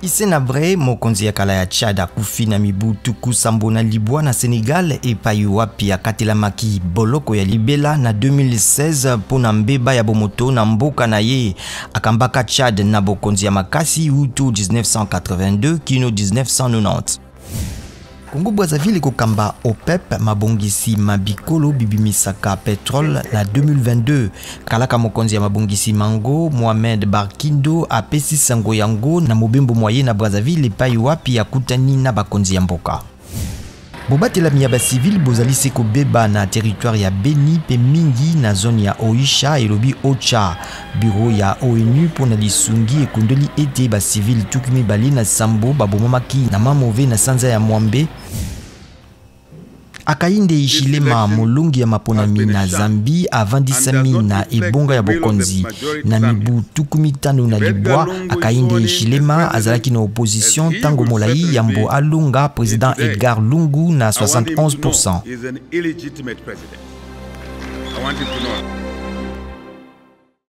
Hissène Habré, mokonzi ya kala ya Tchad, akufi na mibu 79 na Senegal epai wapi akatelamaki boloko ya libela na 2016 mpo na mbeba ya bomoto na mboka na ye. Akambaka Tchad na bokonzi ya makasi wuto 1982 kino 1990. Congo Brazzaville ekokamba OPEP mabongisi ma bikolo bibimisaka petrole na 2022. Kalaka mokonzi ya mabongisi mango Mohamed Barkindo apesi sango yango na mobembo mwa ye na Brazzaville epai wapi akutani na bakonzi ya mboka. Bobatelami ya basivile bozali se kobeba na territoire ya Beni mpe mingi na zone ya Oicha, elobi OCHA. Bureau ya ONU mpo na lisungi ekundoli ete basivile 27 babomamaki na Mamove na sanza ya mwambe. Hakainde Hichilema, molongi ya maponami na Zambie, avandisami na ebonga ya bokonzi na mibu 59. Hakainde Hichilema azalaki na opposition ntango molai yambo alonga president Edgar Lungu na 71%. I want him to know.